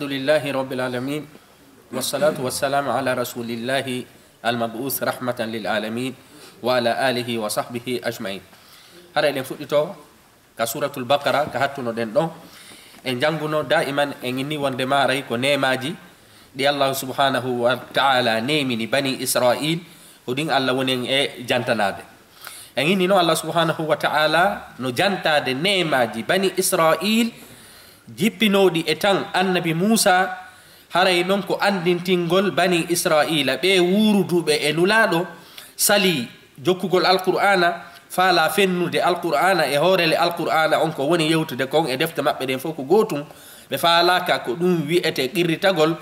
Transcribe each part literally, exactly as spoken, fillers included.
Alhamdulillahi Rabbil Alamin. Wassalatu wassalamu ala Rasulillahi al-mab'uth rahmatan lil alamin wa ala alihi wa sahbihi ajma'in. Hara eɗen fuɗɗito ka Suratul Baqara, ka hattunoɗen ɗon. En jannguno daiman, en inni wonde maaray ko neemaaji ɗi Allahu subhanahu wa ta'ala neemini bani Israil, ko ɗin Allah woni en e jantanaade. En inni no Allah subhanahu wa ta'ala no jantaade neemaaji bani Israil, jippinooɗi e tan annabi Muusa, haray non ko anndintingol bani Israila, ɓe wuuruduɓe e Nulaaɗo, salii jokkugol Alqur'aana, faalaa fennude Alqur'aana e hoorele Alqur'aana on ko woni yewtude kon e defte maɓɓe ɗen fof ko gootum, ɓe faalaaka ko ɗum wi'etee qirritagol,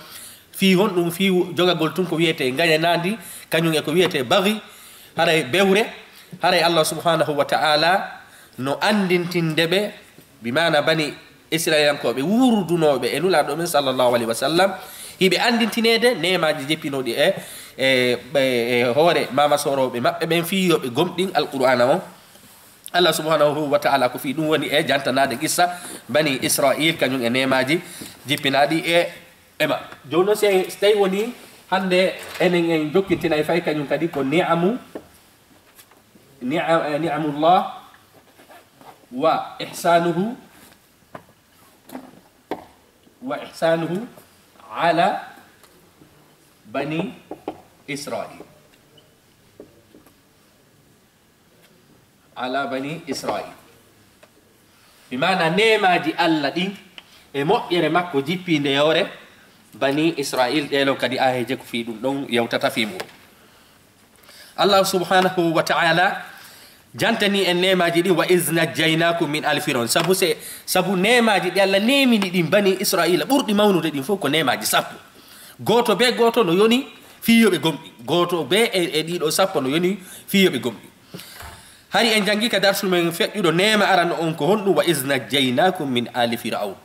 fii honɗum? Fii jogagol tun ko wi'etee ngañanaandi, kañum e ko wi'etee bagi, haray bewre, haray Allah subhanahu wa ta'ala no anndintinde ɓe, bi maana bani Israilankooɓe wuurudunooɓe e Nulaaɗo men sallallahu alaihi wa sallam, hiɓe anndintineede neemaaji jippinooɗi e, e, e, e hoore maama soorooɓe maɓɓe ɓen fii yo ɓe gomɗin Alqur'aana on. Allah subhanahu wa ta'ala ko fii ɗum woni e jantanaade qissa bani Israil, kañum e neemaaji jippinaaɗi e, e maɓɓe. Jooni non, si, si tawi woni hannde enen en jokkintinay fay kañum kadi ko ni'amu, ni'a-, eh, ni'amullah wa ihsanuhu, wa ihsanuhu ala bani Israil. Ala bani Israil. Bi maana neemaaji Allah ɗin e moƴƴere makko jippiinde e hoore bani Israil, ɗee ɗoo kadi aayeeje ko fii ɗum ɗon yewtata fii muɗum. Allah subhanahu wa ta'ala jantani en neemaaji ɗin, "Wa iz najjaynakum min ali Firaun." Sabu se, sabu neemaaji ɗi Allah neemini ɗin bani Israila ɓurɗi mawnude ɗin fof ko neemaaji sappo. Gooto bee gooto no yoni fii yo ɓe gomɗi. Gooto bee e, e ɗii ɗoo sappo no yoni fii yo ɓe gomɗi. Hari en janngi ka darsu men feƴƴuɗo neema arano on ko honɗum? "Wa iz najjaynakum min ali Firaun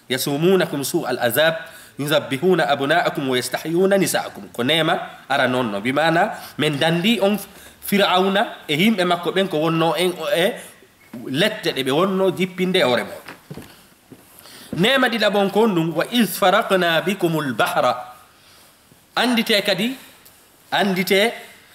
yasumunakum su al azab, yuzabbihuna abnaakum wa yastahyuna nisaakum." Ko neema arano on no. Bi maana men danndi on Firawna e yimɓe makko ɓen ko wonno en o e lette ɗe ɓe wonno jippinde e hoore mon. Neema ɗiɗaɓo on ko honɗum? "Wa iz faraqna bikumul bahra." Annditee kadi, annditee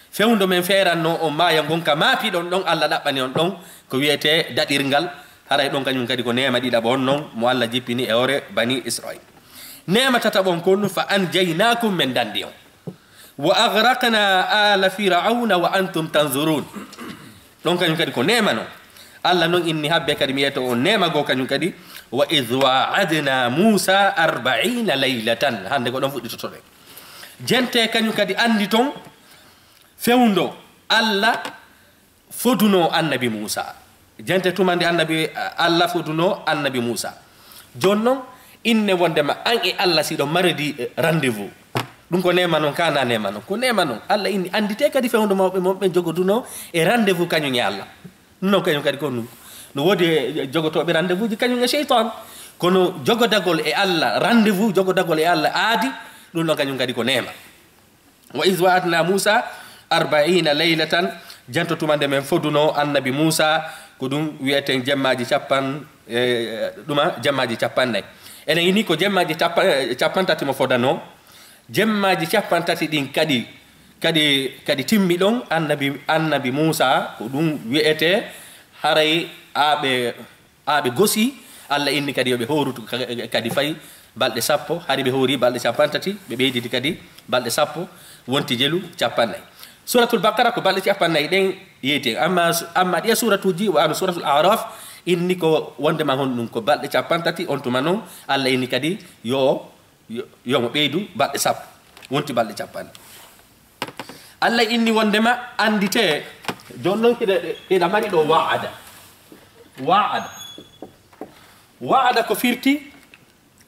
fewndo men feeranno on maayo ngon ka maapiɗon ɗon, Allah ɗaɓɓani on ɗon ko wi'etee daɗirngal. Haray ɗon kañum kadi ko neema ɗiɗaɓo on non mo Allah jippini e hoore bani Israil. Neema tataɓo on ko honɗum? "Fa anjaynakum," men danndi on. "Wa aghraqna ala Firauna wa antum tanzurun." Ɗon kañum kadi ko neema non. Allah non inni habbe kadi mi yeto on neema goo kañum kadi, "Wa iz wa'adna Musa arba'ina laylatan." Hannde ko ɗon fuɗɗitotoɗen. Jente kañum kadi anndi ton fewndo Allah foduno annabi Muusa. Jente tuma nde annabi, Allah foduno annabi Muusa. Jooni non, inne wondema an e Allah si ɗon maridi, eh, rendez-vous. Ɗum ko neema non, kana neema non. Ko neema non. Allah inni anndite kadi fewndo mawɓe mon ɓen jogoduno e rendez-vous kañum e Allah. Ɗum non kañum kadi ko ɗum. No woodi, eh, jogotooɓe rendez-vous ji kañum e seytan. Kono jogodagol e Allah rendez-vous, jogodagol e Allah aadi, ɗum non kañum kadi ko neema. "Wa iz wa'adna Musa arba'ina laylatan," janto tuma nde men foduno annabi Musa, ko ɗum wi'eten jemmaaji cappan-, e, ɗuma jemmaaji cappannayi. Enen ini ko jemmaaji cappa-, e, cappan tati mo fodano. Jemmaaji cappan tati ɗin kadi, kadi, kadi timmi ɗon annabi, annabi Musa, ko ɗum wi'ete haray aɓe Haa ɓe gosi, Allah inni kadi yo ɓe hoorutu ka-, kadi fay balɗe sappo, hari ɓe hoori balɗe cappanɗe tati, ɓe ɓeyditi kadi balɗe sappo, wonti jelu cappannayi. Suratul Baqara ko balɗe cappannayi ɗen yeyti. Amma, amma ɗiya suratuuji, wano Suratul Araf, inni ko wondema honɗum ko balɗe cappanɗe tati, on tuma non, Allah inni kadi yo, yo, yo mo ɓeydu balɗe sappo, wonti balɗe cappanɗe. Allah inni wondema anndite, jooni non hiɗa, hiɗa mari ɗo wa'ada. Wa'ada. Wa'ada ko firti,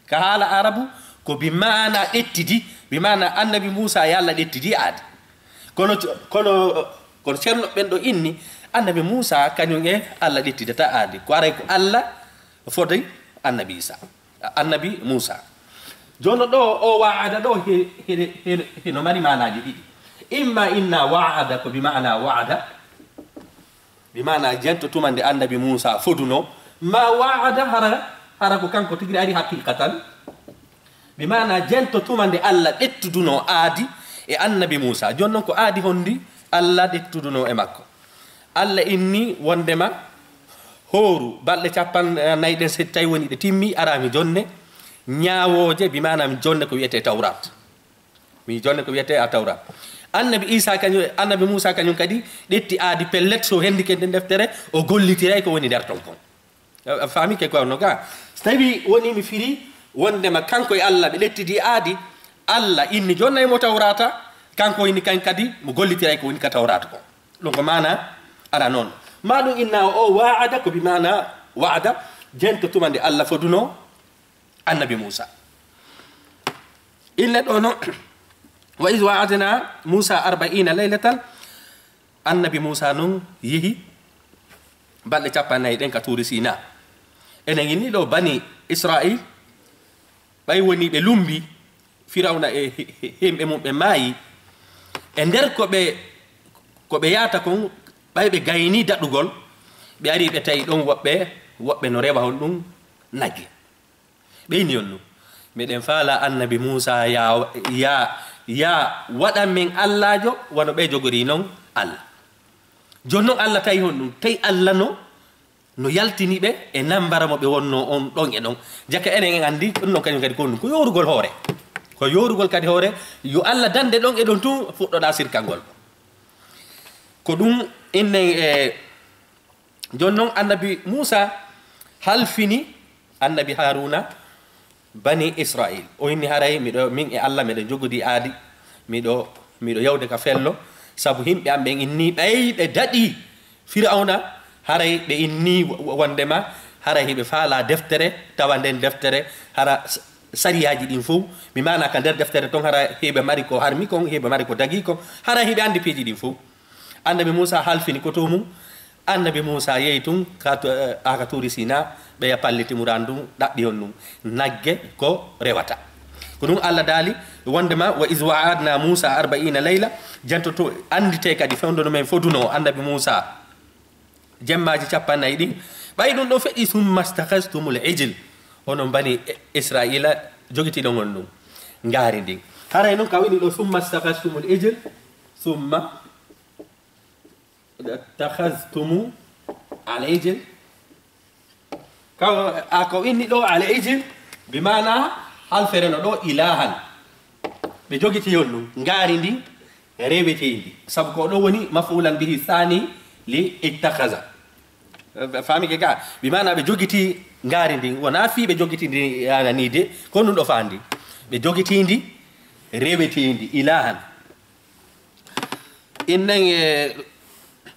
ka haala Arabu, ko bi maana ɗettidi, bi maana annabi Muusa e Allah ɗettidi aadi. Kono, kono, kono ceerno ɓen ɗo inni, annabi Muusa kañum e Allah ɗettidata aadi. Ko aray ko Allah fodi annabi Isa. Annabi Muusa. Jooni ɗo, o wa'ada ɗo, he-, he-, he-, hino mari maanaaji ɗiɗi. Imma inna wa'ada ko bi maana wa'ada, bi maana jento tuma nde annabi Muusa foduno, ma wa'ada hara, hara ko kanko tigi ari haqiqatan. Bi maana jento tuma nde Allah ɗettudunoo aadi e annabi Muusa. Jooni noon ko aadi honndi Allah ɗettudunoo e makko? Allah inni wonndema hooru balɗe cappannayi ɗen, so tawi woni ɗe timmi, ara mi jonne ñaawooje, bi maana mi jonne ko wiyetee Tawrat. Mi jonne ko wiyetee a Tawrat. Annabi Isa kañum, annabi Muusa kañum kadi ɗetti aadi pellet, so hendike nden deftere, o gollitiray ko woni nder ton kon. A, a faami ke ko no ga? So tawi woni mi firi wonndema kanko e Allah ɓe ɗettidi aadi, Allah inni jonnay mo Tawrata, kanko inni kan kadi mo gollitiray ko woni ka Tawrata ko. Ɗum ko maana ara noon. Ma ɗum inna o wa'ada ko bi maana wa'ada, jento tuma nde Allah foduno annabi Muusa. Inne ɗo no, "Wa iz wa'adna Muusa arba'ina laylatan." Annabi Muusa noon yehi balɗe cappannayi ɗen ka Tuuri Sina. Enen inni ɗo bani Israil, ɓay woni ɓe lumbi, Firawna e hi-, hi-, himɓe mum ɓe maayi. E nder ko ɓe, ko ɓe yaata kon, ɓay ɓe gayni daɗugol, ɓe ari ɓe tawi ɗon woɓɓe, woɓɓe no rewa honɗum nagge. Ɓe inni on ɗum, "Miɗen faala annabi Muusa ya, ya, ya waɗan men allaajo wano ɓe jogori non Allah." Jooni non Allah tawi honɗum? Tawi Allah no, no yaltini ɓe e nambara mo ɓe wonnoo on ɗon e ɗon. Jaka enen en anndi ɗum ɗon kañum kadi ko honɗum? Ko yoorugol hoore. Ko yoorugol kadi hoore, yo Allah dande ɗon e ɗon tun fuɗɗoɗaa sirkangol. Ko ɗum innen e Jooni non annabi Muusa halfini annabi Haaruuna bani Israil. O inni, "Haray miɗo, min e Allah miɗo jogodi aadi, miɗo, miɗo yawde ka fello, sabu himɓe am ɓen inni ɓay ɓe daɗi Firawna, haray ɓe inni wo-, wo-, wondema haray hiɓe faala deftere, tawa nden deftere hara s-, sariyaaji ɗin fow, bi maana ka nder deftere ton hara hiɓe mari ko harmi kon, hiɓe mari ko dagi kon, hara hiɓe anndi piiji ɗin fow." Annabi Muusa halfini koto mum. Annabi Muusa yehi tun ka tu-, eh, aka Tuuri Sina, ɓeya palliti muran ndun, ɗaɓɓi on ɗum. Nagge ko rewata. Ko ɗum Allah daali, wondema, "Wa iz wa'adna Muusa arba'ina layla", jantoto, anndite kadi fewndo no men foduno annabi Muusa jemmaaji cappannayi ɗin. Ɓay ɗum ɗo feƴƴi, "Summa stakhastumul ijl", onon bani Israila jogitiɗon on ɗum, ngaari ndin. Haray non ka wini ɗo, "Summa stakhastumul ijl", summa takhaztumu al ijl. Ka, a ko inni ɗo al ijl, bi maana halfere no ɗo ilahan. Ɓe jogiti on ɗum, ngaari ndi reweteendi. Sabu ko ɗo woni maf'ulan bihi thani li ittakhaza. Faami ke ga? Bi maana ɓe jogiti ngaari ndi, wona fii ɓe jogiti ndi ana ni de, ko ɗum ɗo faandi. Ɓe jogiti ndi reweteendi ilahan. Innen, eh,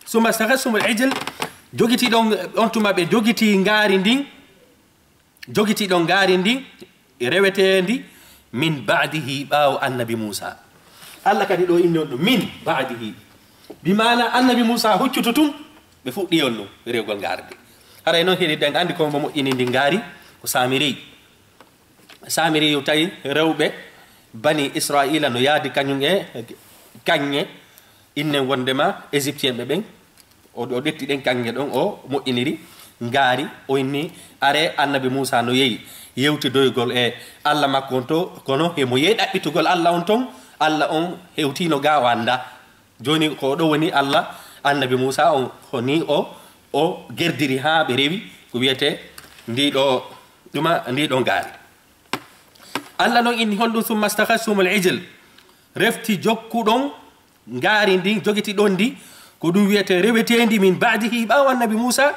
"Summa stakhastumul ijl", jogiti ɗon, on tuma ɓe jogiti ngaari ndin, jogiti ɗon ngaari ndin, reweteendi, "min ba'dihi", ɓaawo annabi Muusa. Allah kadi ɗo inni on ɗum, "min ba'dihi." Bi maana annabi Muusa huccutu tun, ɓe fuɗɗi on ɗum, rewgol ngaari ndi. Haray non hiɗen anndi ko mo moƴƴini ndi ngaari, ko Saamiri. Saamiriyu tawi rewɓe bani Israila no yaadi kañum e kaŋŋe, innen wondema Égyptien ɓe ɓen, o, o ƴetti ɗen kaŋŋe ɗon, o moƴƴiniri ngaari, o inni, are annabi Muusa no yehi yewtidoygol e Allah makko on to, kono himo yehi ɗaɓɓitugol Allah on ton, Allah on hewtino ga o annda. Jooni ko ɗo woni Allah, annabi Muusa on, ko ni o, o gerdiri haa ɓe rewi ko wiyetee ndi ɗo, ɗuma, ndi ɗo ngaari. Allah non inni honɗum, "Summa stakhastumul ijl", refti jokkuɗon ngaari ndin, jogitiɗon ndi, ko ɗum wiyetee reweteendi, "min ba'dihi", ɓaawo annabi Muusa,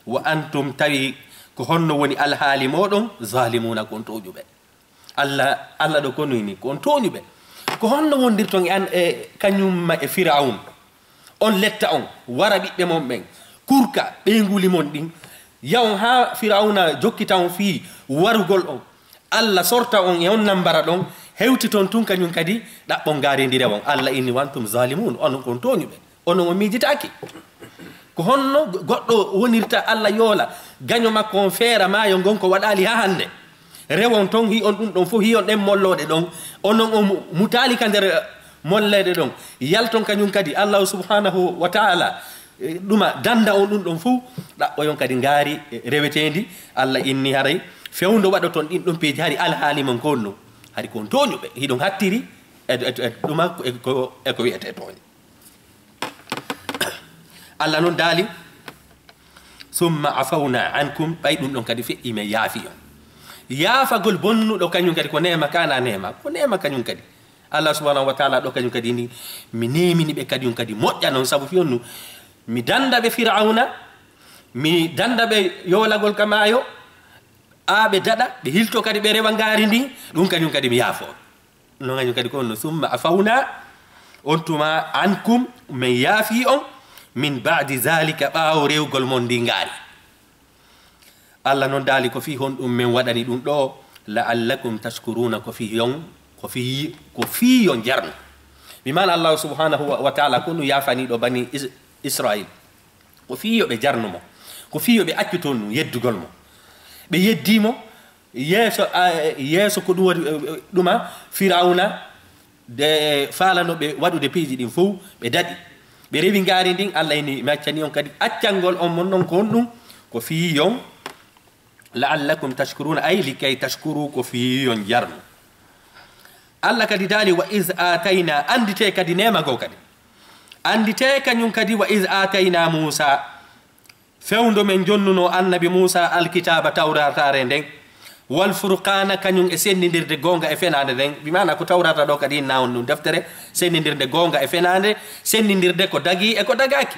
"wa antum", tawi ko honno woni alhaali mooɗon, "zalimuna", kon tooñuɓe. Allah, Allah ɗo ko nuyni, ko on tooñuɓe. Ko honno wondirton e an, e kañumma e Firawun? On letta on, wara ɓiɓɓe mon ɓen, kurka ɓeynguuli mon ɗin, yawon haa Firawuna jokkita on fii warugol on. Allah sorta on e on nambara ɗon, hewtiton tun kañum kadi, ɗaɓɓon ngaari ndi rewon. Allah inni, "Wa antum zalimun", onon ko on tooñuɓe. Onon on miijitaaki. Ko honno goɗɗo wonirta Allah yoola gaño makko on feera maayo ngon ko waɗaali haa hannde? Rewon ton, hi'on ɗum ɗon fof, hi'on ɗen mollooɗe ɗon. Onon on mu-, mutaali ka nder molleede ɗon. Yalton kañum kadi, Allahu subhanahu wa ta'ala, eh, ɗuma danda on ɗum ɗon fof. Ɗaɓɓoyon kadi ngaari, eh, reweteendi. Allah inni haray fewndo waɗoton ɗin ɗon piiji hari alhaali mon ko honno. Hari ko on tooñuɓe, hiɗon hattiri e, e, e ɗuma e ko, e ko wi'etee tooñe. Allah non daali, "Summa afawna ankum", ɓay ɗum ɗon kadi feƴƴi, men yaafi on. Yaafagol bonnuɗo kañum kadi ko neema, kaana neema, ko neema kañum kadi. Allah subhanahu wa taala ɗo kañum kadi ni, mi neemini ɓe kadi on kadi moƴƴa non, sabu fii on nu, mi danda ɓe Firawna, mi danda ɓe yoolagol ka maayo, haa ɓe daɗa, ɓe hilto kadi ɓe rewa ngaari ndin, ɗum kañum kadi mi yaafo. No kañum kadi ko on no, "Summa afawna", on tuma, "ankum", men yaafi on, "min ba'di zalika", ɓaawo rewgol mon ndi ngaari. Allah non daali, ko fii honɗum men waɗani ɗum ɗo? "La'allakum tashkuruna", ko fii yon, ko fii, ko fii yon jarno. Bi maana Allah subhanahu wa, wa taala ko no yaafani ɗo bani Is-, Israil. Ko fii yo ɓe jarnu mo. Ko fii yo ɓe accu toon ɗum yeddugol mo. Ɓe yeddii mo, yeeso, a, yeeso ko ɗum waɗi, e, e, ɗuma, Firawna, de faalano ɓe waɗude piiji ɗin fow, ɓe daɗi. Ɓe rewi ngaari ndin, Allah inni, mi accani on kadi accangol on mon non ko honɗum? Ko fii yon, "la'allakum tashkuruna", ay, "likay tashkuru", ko fii yon jarnu. Allah kadi daali, "Wa iz aatayna", annditee kadi neema goo kadi. Annditee kañum kadi, "Wa iz aatayna Muusa", fewndo men jonnunoo Annabi Muusa Alkitaaba, Tawraataare nden, "wal furqaana", kañum e senndindirde goonga e fenaande nden. Bi maana ko Tawraata ɗo kadi inna on ɗum deftere, senndindirde goonga e fenaande, senndindirde ko dagii e ko dagaaki.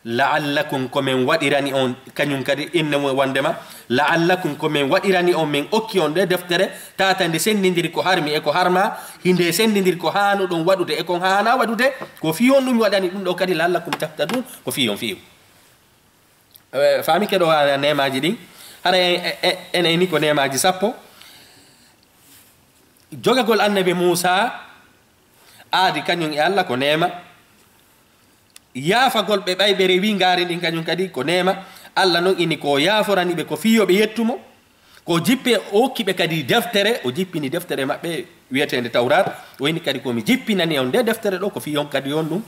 "La'allakum", ko men waɗirani on, kañum kadi inna mo wondema, "La'allakum", ko men waɗirani on, men okki on nde deftere, tata nde senndindiri ko harmi e ko harma, hinde senndindiri ko haanuɗon waɗude e kon haana waɗude, ko fii on ɗum waɗani ɗum ɗo kadi, "la'allakum tahtadun", ko fii on fiiw. E, faami ke ɗo a neemaaji ɗin, hara en, e, e, en ayni ko neemaaji sappo. Jogagol Annabi Muusa aadi kañum e Allah ko neema. Yaafagol ɓe ɓay ɓe rewi ngaari ndin kañum kadi ko neema. Allah non ini ko yaaforani ɓe ko fii yo ɓe yettu mo. Ko jippe o okki ɓe kadi deftere, o jippini deftere maɓɓe wi'eteende Tawraat. O ini kadi ko mi jippinani on nde deftere ɗo ko fii on kadi on ɗum,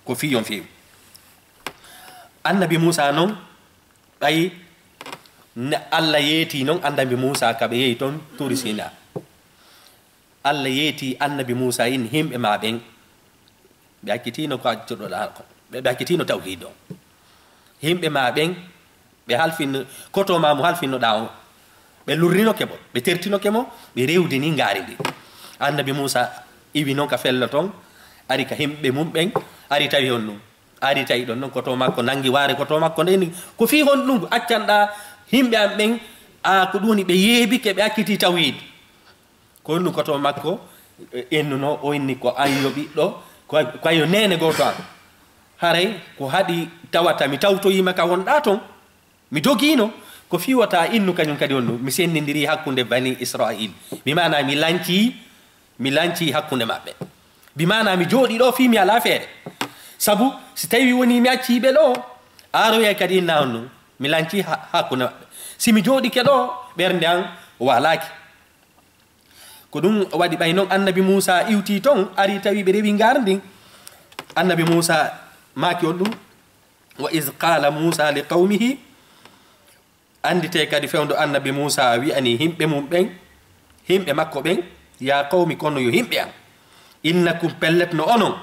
ko fii on fii. Annabi Muusa non, ɓay ne Allah yeeti non Annabi Muusa ka ɓe yehi ton Tuuri Siina. Allah yeeti Annabi Muusa in himɓe ma ɓen, ɓe accitiino ko accuɗoɗaa ko, ɓe, ɓe accitiino tawhiid on. Himɓe ma ɓen, ɓe halfin, koto ma mo halfinnoɗaa on, ɓe lurninoke mo, ɓe tertinoke mo, ɓe rewdini ngaari ndi. Annabi Muusa iwi non ka fello ton, ari ka himɓe mum ɓen, ari tawi on ɗum. Ari tawi ɗon non koto makko, nangi waare koto makko nden, ko fii honɗum accanɗaa himɓe am ɓen, a, ko ɗum woni ɓe yeebike, ɓe accitii tawhiid. Ko honɗum koto makko, e, ennuno, o inni ko an yo ɓiɗɗo, ko, ko an yo neene gooto an. Haray ko haɗi tawata mi tawtoyiima ka wonɗaa ton? Mi dogiino, ko fii wata innu kañum kadi on ɗum. Mi senndindirii hakkunde Banii Israa'iil. Bi maanaa mi lancii, mi lancii hakkunde maɓɓe. Bi maanaa mi jooɗii ɗoo fii mi alaa feere. Sabu si tawii wonii mi accii ɓe ɗoo, aroyay kadi inna on ɗum. Mi lancii ha-, hakkunde maɓɓe. Si mi jooɗike ɗoo, ɓernde an waalaaki. Ko ɗum waɗi ɓay non Annabi Muusaa iwtii ton, ari tawi ɓe rewi ngaari ndin. Annabi Muusaa maaki on ɗum, "Wa iz qaala Muusaa li qawmihi", annditee kadi fewndo Annabi Muusaa wi'ani himɓe mum ɓen, himɓe makko ɓen, "Yaa qawmi, kono yo himɓe am, innakum, pellet no onon,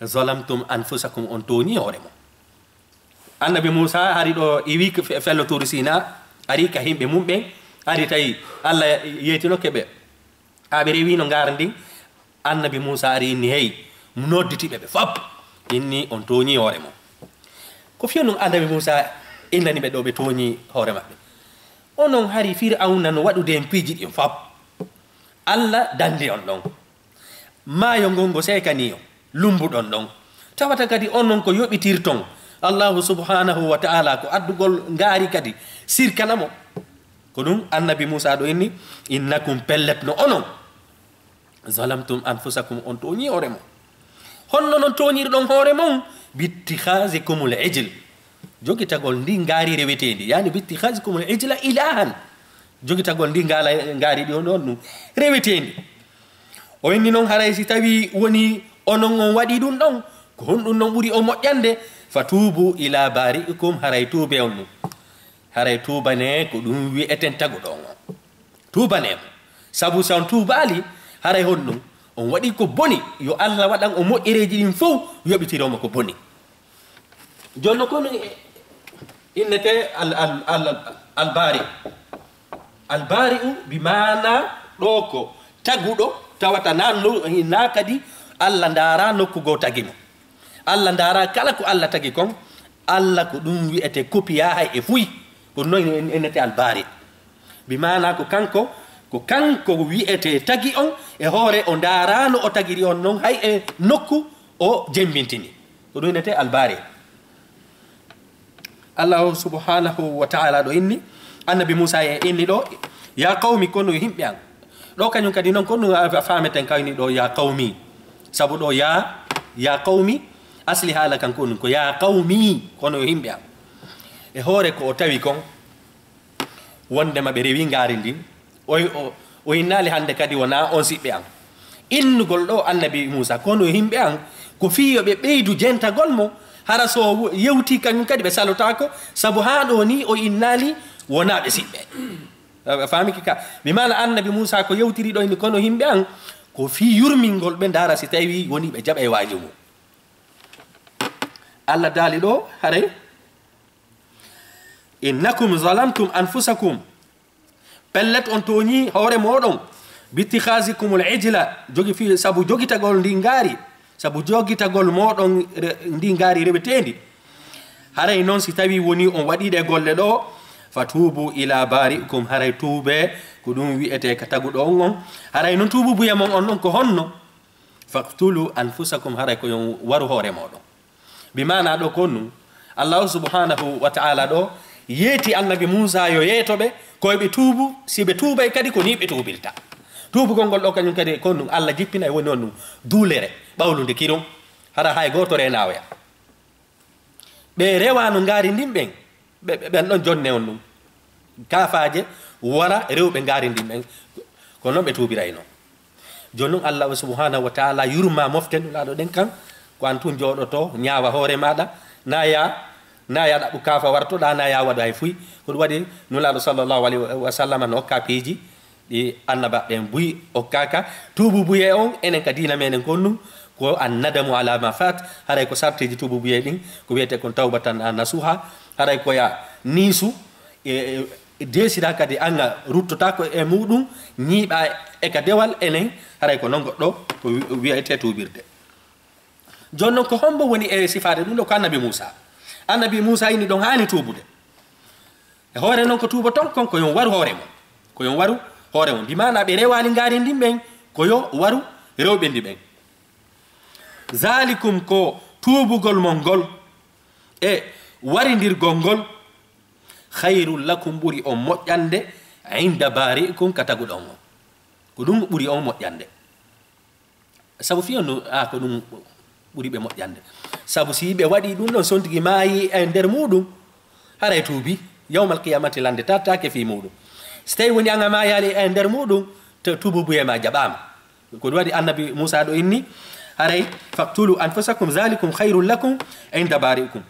zalamtum anfusakum, on tooñii hoore mon." Annabi Muusaa hari ɗo iwi ko fe-, fello Tuuri Siina, ari ka himɓe mum ɓen, ari tawi Allah yeetinoke ɓe. Haa ɓe rewino ngaari ndin, Annabi Muusaa ari inni, hey, mo nodditi ɓe ɓe fop, inni on tooñii hoore mon. Ko fii honɗum Annabi Muusaa innani ɓe ɗo ɓe tooñii hoore maɓɓe? Onon hari Fir'awna no waɗude en piiji ɗin fop. Allah dandi on ɗon. Maayo ngon ngo seekanii on, lumbuɗon ɗon. Tawata kadi onon ko yoɓitirton Allaahu subhaanahu wa ta'aalaa ko addugol ngaari kadi sirkana mo. Ko ɗum Annabi Muusaa ɗo inni, "Innakum, pellet no onon, zalamtum anfusakum, on tooñii hoore mon." Honno non tooñirɗon hoore mon? "Bittikhaazikumul ijl." Jogitagol ndi ngaari reweteendi, yaani, "bittikhaazikumul ijla ilaahan." Jogitagol ndi ngaala-, ngaari ɗi on ɗon ɗum reweteendi. O inni non, haray si tawii wonii onon on waɗii ɗum ɗon, ko honɗum non ɓuri on moƴƴande? "Fatuubu ilaa baari'ikum", haray tuubee on ɗum. Haray tuubanee ko ɗum wi'eten taguɗo on on. Tuubanee mo. Sabu so on tuubaali, haray honɗum? On waɗi ko boni, yo Allah waɗan o moƴƴereeji ɗin fow yoɓitiroo mo ko boni. Jooni non ko no innetee al, al, al, al baari. Al baari'u bi maana ɗoo ko taguɗo, tawata naa no, naa kadi Allah ndaaraa nokku goo tagi mo. Allah ndaaraa kala ko Allah tagi kon, Allah ko ɗum wi'etee kopiyaa hay e fuy. Ko noon en, innetee al baari. Bi maana ko kanko, ko kanko wi'etee tagi on, e hoore o ndaaraa no o tagiri on non hay e nokku o jembintini. Ko ɗum innetee al baari. Allahu subhanahu wa ta'ala ɗo inni, annabi Muusa e inni ɗo, "Ya qawmi, kono yimɓe an." Ɗo kañum kadi non ko ɗum a, a faameten kayni ɗo, "Ya qawmi." Sabu ɗo, "Ya, ya qawmi," asli haala kan ko ɗum ko, "Ya qawmi, kono yimɓe an." E hoore ko o tawi kon, wondema ɓe rewi ngaari ndin, o, o, o innaali hannde kadi wonaa on siɓɓe an. Innugol ɗo annabi Muusa, kono yimɓe an, ko fii yo ɓe ɓeydu jentagol mo, hara so wo-, yewtii kañum kadi ɓe salotaako, sabu haa ɗo ni o innaali wonaa ɓe siɓɓe. A, a faamiki ka? Mi maana annabi Muusa ko yewtiri ɗo ni, kono yimɓe an, ko fii yurmingol ɓe ndaara si tawi woni ɓe jaɓa e waaju mum. Allah daali ɗo, haray, "Innakum zalamtum anfusakum." Pellet on tooñii hoore mooɗon. "Bittikhazikumul ijla." Jogi fi-, sabu jogitagol ndi ngaari. Sabu jogitagol mooɗon re-, ndi ngaari reweteendi. Haray non si tawi woni on waɗii ɗe golle ɗo, "fatuubu ila baari'ikum." Haray tuubee ko ɗum wi'etee ka taguɗo on on. Haray non tuububuye mon on non ko honno? "Faqtulu anfusakum." Haray ko yo on waru hoore mooɗon. Bi maana ɗo ko nun, Allahu subhanahu wa ta'ala ɗo yeeti annabi Muusa yo yeeto ɓe, ko ɓe tuubu, si ɓe tuubay kadi ko ni ɓe tuubirta. Tuubugol ngol ɗo kañum kadi ko nun, Allah jippinay woni on nun duulere ɓawlunde kirum, hara hay gooto reenawoya. Ɓe rewaano ngaari ndin ɓen, ɓe, ɓe, ɓen ɗon jonne on nun. Kaafaaje wara rewɓe ngaari ndin ɓen, ko non ɓe tuubirayno. Jooni non, Allah subhanahu wa ta'ala yurma mofte Nulaaɗo ɗen kan, ko an tun jooɗoto, ñaawa hoore maaɗa, na ya, na ya ɗaɓɓu kaafa wartoɗa, na ya waɗu hay fuy. Ko ɗum waɗi Nulaaɗo sallallahu alayhi wa sallam no okka piiji ɗi annaba ɓen buy okkaka. Tuubu buye on, enen ka diina meɗen kon nun, ko an nadamu ala ma fat, haray ko sarteeji tuubu buye ɗin, ko wiyete kon tawbatan nasuha, haray ko ya niisu, e, e, deesira kadi an a ruttotaako e muɗum, ñiiɓa e ka dewal enen, haray ko non goɗɗo ko wi-, wiyete tuubirde. Jooni non ko hombo woni e sifaade ɗum ɗo? Ko annabi Muusa. Annabi Muusa ini ɗon haani tuubude. E hoore non ko tuuboton kon ko yon waru hoore mon. Ko yon waru hoore mon. Bi maana ɓe rewaali ngaari ndin ɓen, ko yo waru rewɓe ndi ɓen. Zalikum ko tuubugol mon ngol e warindirgol ngol khayrul lakum ɓuri on moƴƴande inda bari'ikum ka taguɗo on. Ko ɗum ɓuri on moƴƴande. Sabu fiyo no, a, ko ɗum ɓuri ɓe moƴƴande. Sabu si ɓe waɗi ɗum ɗon sontigi maayi e nder muɗum, haray tuubi, yawmal qiyamati lande tattaake fii muɗum. Si tawi woni an a maayaali e nder muɗum, to tuubu buye ma jaɓaama. Ko ɗum waɗi annabi Muusa ɗo inni, haray, "Faqtulu anfusakum zalikum khayrul lakum inda bari'ikum."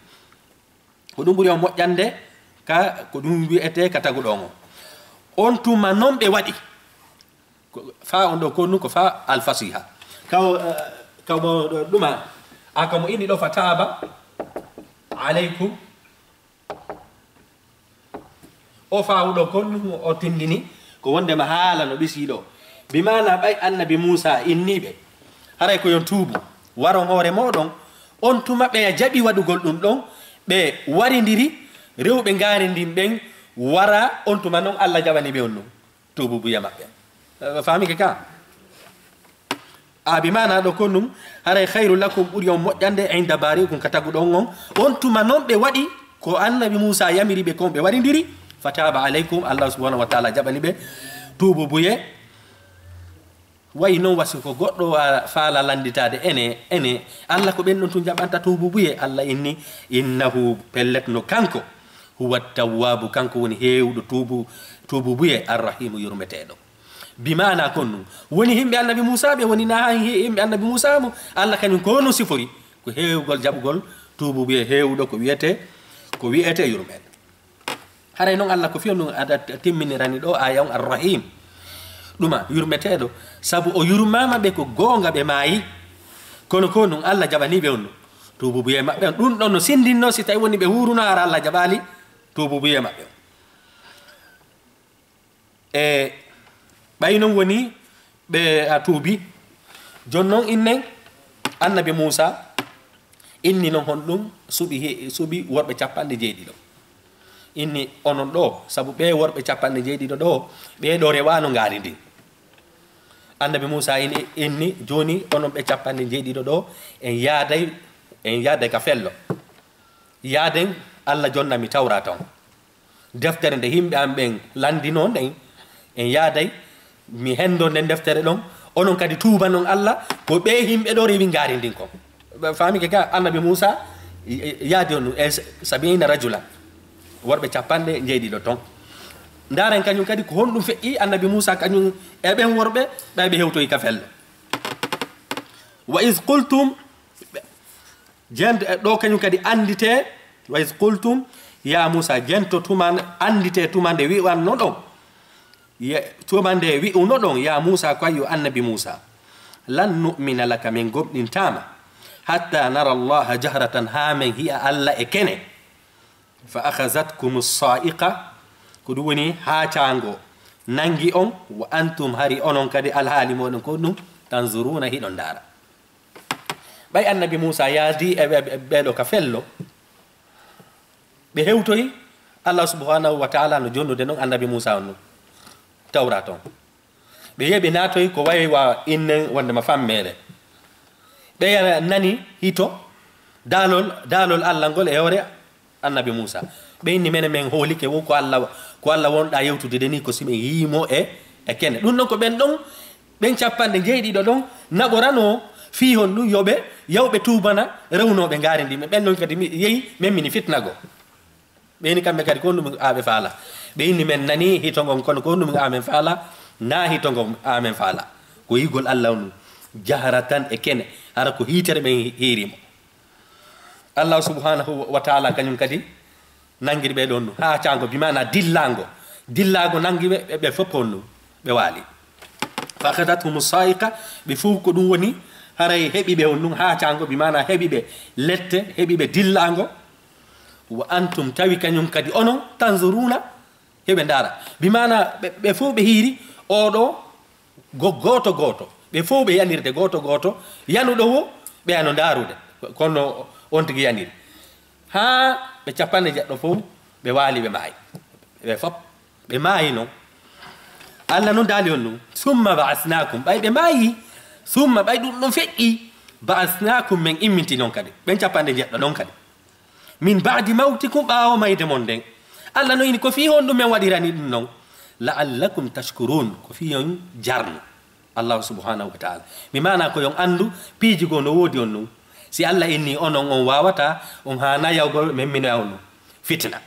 Ko ɗum ɓuri on moƴƴande ka ko ɗum wi'ete ka taguɗo on. On tuma non ɓe waɗi. Ko, fa on ɗo ko nun ko fa alfasiha. Kaw, eh, kaw mo ɗo ɗuma. A ka mo inni ɗo fa taaba alaykum. O fawuɗo kon o tindini ko wondema haala no ɓisiiɗo. Bi maana ɓay annabi Muusa inniiɓe, haray ko yon tuubu, waron hoore mooɗon, on tuma ɓeya jaɓi waɗugol ɗum ɗon, ɓe warindiri rewɓe ngaari ndin ɓen wara, on tuma non Allah jaɓani ɓe on ɗum. Tuubu buya maɓɓe. Eh, faamike ka? A, bi maana ɗo ko ɗum, haray khayru lakum ɓuri on moƴƴande inda bari'ikum ka taguɗo on on. On tuma non ɓe waɗi ko annabi Muusa yamiri ɓe kon ɓe warindiri. Fa taaba alaykum, Allah subhanahu wa ta'ala jaɓani ɓe tuubu buye. Wayi non wasi ko goɗɗo a faala landitaade ene, ene, Allah ko ɓen ɗon tun jaɓanta tuubu buye. Allah inni, innahu, pellet no kanko, huwa tawwabu, kanko woni heewuɗo tuubu, tuubu buye, arrahimu, yurmeteeɗo. Bi maana kon nun. Woni himɓe annabi Muusa ɓe, woni na han hi-, himɓe annabi Muusa mo. Allah kañum ko no sifori. Ko heewugol jaɓugol tuubu buye heewuɗo ko wiyete, ko wiyete yurmeende. Haray non Allah ko fiyo nun ada timminirani ɗo aya on arrahim. Ɗuma yurmeteeɗo, sabu o yurmaama ɓe ko goonga ɓe maayi. Kono ko ɗum Allah jaɓanii ɓe on, tuububuye maɓɓe on. Ɗum ɗon no sinndinno si tawi woni ɓe huuruno hara Allah jaɓaali tuububuye maɓɓe on. E ɓay non woni ɓe a tuubi. Jooni non innen Annabi Muusa inni non honɗum suɓi he-, suɓi worɓe capanɗe jeeɗiɗo. Inni onon ɗo, sabu ɓe worɓe capanɗe jeeɗiɗo ɗo, ɓe ɗo rewano ngaari ndin. Annabi Muusa inni, inni, jooni onon ɓe capanɗe jeeɗiɗo ɗo, en yaaday, en yaaday ka fello. Yaaden Allah jonna mi Tawraata on. Deftere nde yimɓe am ɓen lanndinoo nden, en yaaday, mi henndoo nden deftere ɗon, onon kadi tuubanon Allah, ko ɓee yimɓe ɗoo rewi ngaari ndin kon. Ɓe faami ke ka Annabi Muusa, e, e, yaadi on ɗum, e s-, sabiina rajula, worɓe capanɗe njeeɗiɗo ton. Ndaaren kañum kadi ko honɗum feƴƴi Annabi Muusa kañum e ɓen worɓe, ɓay ɓe hewtoyi ka fello. Wa iz qultum, Jent-, ɗo kañum kadi annditee, wa iz qultum ya Muusa, jento tuma, annditee tuma nde wi'anno ɗon, ye-, tuma nde wi'uno ɗon, ya Muusa, ko yo Annabi Muusa, lan nu'mina laka, min gomɗintaama, hatta nara Allaha jahratan, haa men hi'a Allah e kene. Fa akhazatkumu sa'iqa, ko ɗum woni haacaango nangi on, wa antum, hari onon kadi alhaali mooɗon ko ɗum, tanzuruna, hiɗon ndaara. Ɓay Annabi Muusa yaadi e ɓe, ɓe, ɓeeɗo ka fello, ɓe hewtoyi, Allah subhanahu wa ta'ala no jonnude non Annabi Muusa on nun, Tawraata on. Ɓe yehi ɓe naatoyi ko wayi wa innen wonde ma fammeere. Ɓe yana-, nani hito daalol, daalol Allah ngol e hoore Annabi Muusa. Ɓe inni, "Menen men hoolike wo ko Allah, ko Allah wonɗaa yewtude de ni ko si men yiimo e, e kene." Ɗum ɗon ko ɓen ɗon, ɓen capanɗe jeeɗiɗo ɗon naɓoranoo fii honɗum yo ɓe, yaw ɓe tuubana rewnooɓe ngaari ndi. Ɓen ɗon kadi mi yehi, men mini fitnago. Ɓe inni kamɓe kadi ko honɗum aɓe faala. Ɓe inni, "Men nani hito ngon, kono ko honɗum amen faala? Na hito ngon amen faala. Ko yigol Allah on jaharatan e kene, hara ko hiitere men hiiri mo." Allah subhanahu wa ta'ala kañum kadi nangiri ɓe ɗon ɗum. Haacaango, bi maana dillaango. Dillaago nangi ɓe, ɓe, ɓe fof on ɗum, ɓe waali. Fa akhadathum sa'iqa, ɓe fof ko ɗum woni, haray heɓi ɓe on ɗum. Haacaango, bi maana heɓi ɓe lette, heɓi ɓe dillaango. Wa antum, tawi kañum kadi onon, tanzuruna, heɓe ndaara. Bi maana ɓe, ɓe fof ɓe hiiri, oɗo go-, gooto gooto. Ɓe fof ɓe yanirde gooto gooto. Yanuɗo wo, ɓe ano ndaarude. Kono on tigi yaniri. Haa ɓe capanɗe jeɗɗo fof, ɓe waali, ɓe maayi. Ɓe fof, ɓe maayi non. Allah non daali on ɗum. Summa ba'asnakum. Ɓay ɓe maayi, summa ɓay ɗum ɗon feƴƴi. Ba'asnakum, men imminti non kadi. Ɓen capanɗe jeɗɗo ɗon kadi. Min ba'di mawtikum, ɓaawo mayde mon nden. Allah no ini ko fii honɗum men waɗirani ɗum non. La'allakum tashkurun, ko fii on jarnu Allah subhanahu wa ta'ala. Mi maana ko yon anndu piiji goo no woodi on ɗum. Si Allah inni onon on waawata, on haana yawgol men mino on ɗum. Fitna.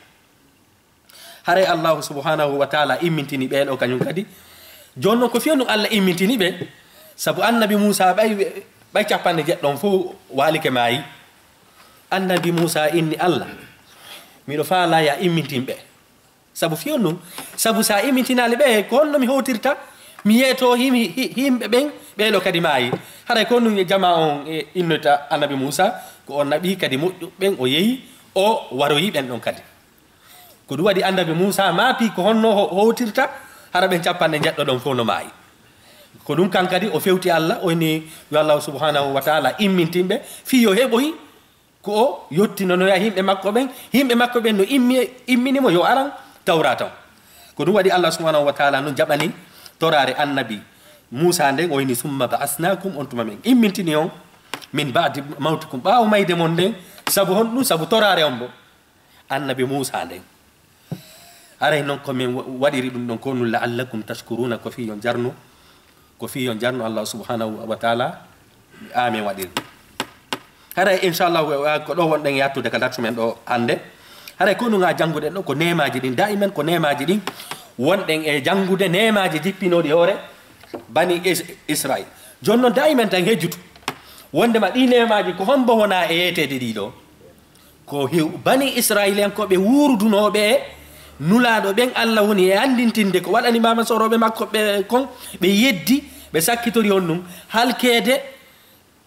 Haray Allah subhanahu wa ta'ala immintini ɓee ɗoo kañum kadi. Jooni non ko fii on ɗum Allah immintini ɓe. Sabu Annabi Muusa ɓay, ɓay capanɗe jeɗɗo on fof waalike maayi. Annabi Muusa inni Allah, "Miɗo faalaa ya immintin ɓe." Sabu fii on ɗum, sabu sa immintinaali ɓe, ko honno mi hootirta? Mi yeeto himi-, hi-, himɓe ɓen, ɓee ɗoo kadi maayi. Haray ko ɗum jama on e innoyta Annabi Muusa, ko on naɓi kadi moƴƴuɓe ɓen, o yehi, o waroyi ɓen ɗon kadi. Ko ɗum waɗi Annabi Muusa maapi ko honno ho-, hootirta, hara ɓen capanɗe jeɗɗo ɗon fof no maayi. Ko ɗum kan kadi o fewti Allah, o inni yo Allah subhanahu wa ta'ala immintin ɓe, fii yo heɓoy ko o yottinanoya yimɓe makko ɓen. Yimɓe makko ɓen no immi-, immini mo yo aran Tawraata on. Ko ɗum waɗi Allah subhanahu wa ta'ala no jaɓani toraare Annabi Muusa nden, o inni, "Summa ba'asnakum", on tuma men immintini on, "min ba'di mawtikum", ɓaawo mayde mon nden. Sabu honɗum? Sabu toraare on bo. Annabi Muusa nden. Haray non ko min wa-, waɗiri ɗum ɗon ko nun, "la'allakum tashkuruna", ko fii yon jarnu, ko fii yon jarnu Allah subhanahu wa ta'ala, amin waɗiri ɗum. Haray inchallah, wa-, wa-, ko ɗo wonɗen yattude ka darsu men ɗo hannde. Haray ko nun a janngude ɗo ko neemaaji ɗin, daiman ko neemaaji ɗin wonɗen e janngude, neemaaji jippinooɗi hoore Bani Is-, Israil. Jooni non daiman tan hejjutu. Wondema ɗi neemaaji ko hombo wona e yeeteede ɗi ɗo? Ko hew-, Bani Israayiilyankooɓe wuurudunooɓe e Nulaaɗo ɓen, Allah woni e anndintinde ko waɗani maama sorooɓe makko ɓe kon, ɓe yeddi, ɓe sakkitori on ɗum halkeede.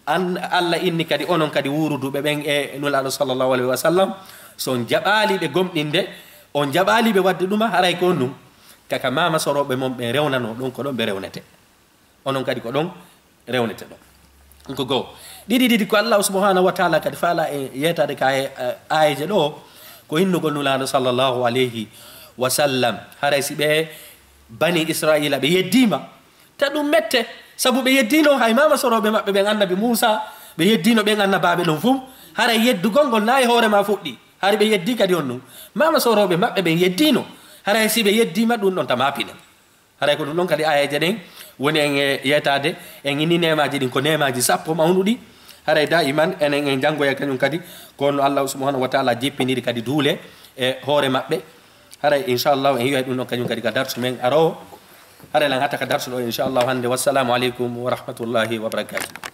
An, Allah inni kadi onon kadi wuuruduɓe ɓen e Nulaaɗo sallallahu alayhi wa sallam, so on jaɓaali ɓe gomɗinde, on jaɓaali ɓe waɗde ɗuma, haray ko on ɗum, kaka maama sorooɓe mon ɓen rewnanoo ɗon, ko ɗon ɓe rewnete. Onon kadi ko ɗon rewnete ɗon. Ko goo. Ɗiɗi ɗiɗi ko Allah subhanahu wa taala kadi faala e yeetaade ka e, eh, aayeeje ɗo, ko innugol Nulaaɗo sallallahu alayhi wa sallam. Haray si ɓe Bani Israila ɓe yeddiima, ta ɗum mette, sabu ɓe yeddiino hay maama sorooɓe maɓɓe ɓen Annabi Muusa, ɓe yeddiino ɓen annabaaɓe ɗon fuu. Haray yeddugol ngol na e hoore ma fuɗɗi. Hari ɓe yeddii kadi on ɗum. Maama sorooɓe maɓɓe ɓen yeddiino. Haray si ɓe yeddiima ɗum ɗon ta maapinen. Haray ko ɗum ɗon kadi aayeeje ɗen woni en e yeetaade, en inni neemaaji ɗin ko neemaaji sappo mawnuɗi. Haray daiman enen en janngoya kañum kadi ko no Allah subhanahu wa taala jippiniri kadi duule e hoore maɓɓe. Haray inchallahu en yiway ɗum ɗon kañum kadi ka darsu men aroowo. Haray lan hatta ka darsu ɗo inchallahu hannde. Wassalamu aleykum wa rahmatullahi wa barakatuh.